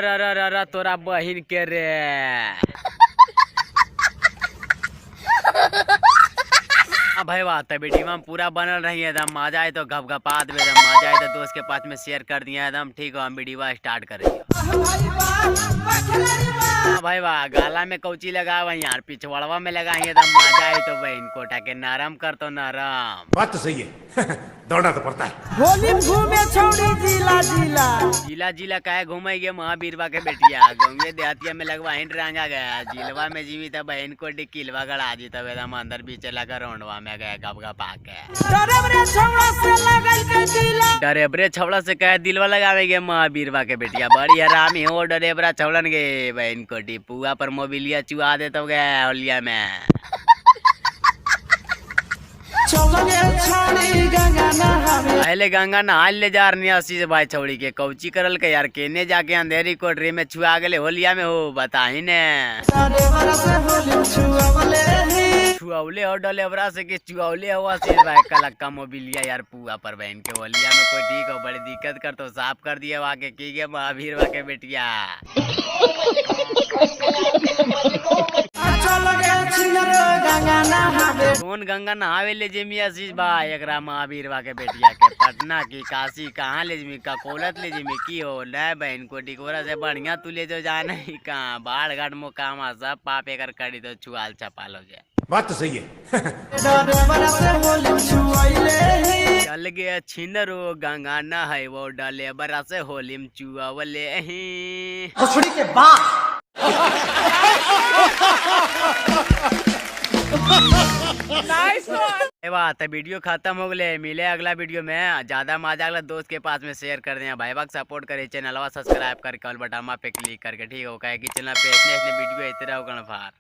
अरे अरे तोरा बहिन के रे। भाई वाह तो वीडियो में पूरा बनल रही है एकदम मजा आए तो गप गपा दे, एकदम मजा आए तो दोस्त के पास में शेयर कर दिया एकदम। ठीक हो, हम वीडियो स्टार्ट कर रही। भाई वाह गाला में कौची लगा यार, पिछवाड़वा में लगा एकदम मजा आए तो बहन कोटा के नरम कर तो नरम। बात तो सही है। दौड़ना तो पड़ता है। होली घूमे छौड़ी जिला जिला जिला जिला काहे घूमे गे महावीरवा के बेटिया, गाँव देहातिया में लगवा हिंड रंगा गया, जिलवा में जीवी तब बहन को डिकिलवा गड़ा जी तब एकदम अंदर बीचे लगा रोंडवा में गया गप गप आके। डरेबरे छौड़ा से लगल के दिला, डरेबरे छौड़ा से कहे दिलवा लगावे गे महावीरवा के बेटिया, बड़ी हरामी हो डरेबरा छौड़न गे बहन को डिपुआ पर मोबिलिया चुआ दे तो गया होलिया में। पहले गंगा नहा ले जा रही अस्सी से भाई छौड़ी के कौची करल के यार, केने जाके अंधेरी कोठरी में छुआ गले होलिया में हो बताही ने। छुआवले हो डलेबरा से के चुआवले हो अस्सी भाई कलक्का मोबिलिया यार पुआ पर बहन के होलिया में कोई ठीक हो बड़ी दिक्कत कर तो साफ कर दिया वहाँ के की गे महावीर के बेटिया। कौन गंगा नहावे ले जेमी आशीष भाई एकरा महावीरवा के बेटिया के, पटना की काशी कहाँ ले जेमी, ककोलत ले जेमी की हो ले बहन को डिकोरा से बढ़िया तू ले जो जाने ही कहाँ बाढ़ घाट मोकामा सब पाप एकर करी तो छुआल छपाल हो जाए। बात तो सही है। चल गया छिनरो गंगा नहाय वो डले बरा से होलिम चुआवले ही। के बाद बात है वीडियो खत्म हो गए, मिले अगला वीडियो में। ज्यादा मजा अगला दोस्त के पास में शेयर कर दें, भाई बाग सपोर्ट करे, चैनलवा सब्सक्राइब करके ऑल बटन पे क्लिक करके ठीक हो, कहे कि चैनल पे इतने इतने वीडियो इतने हो गणफार।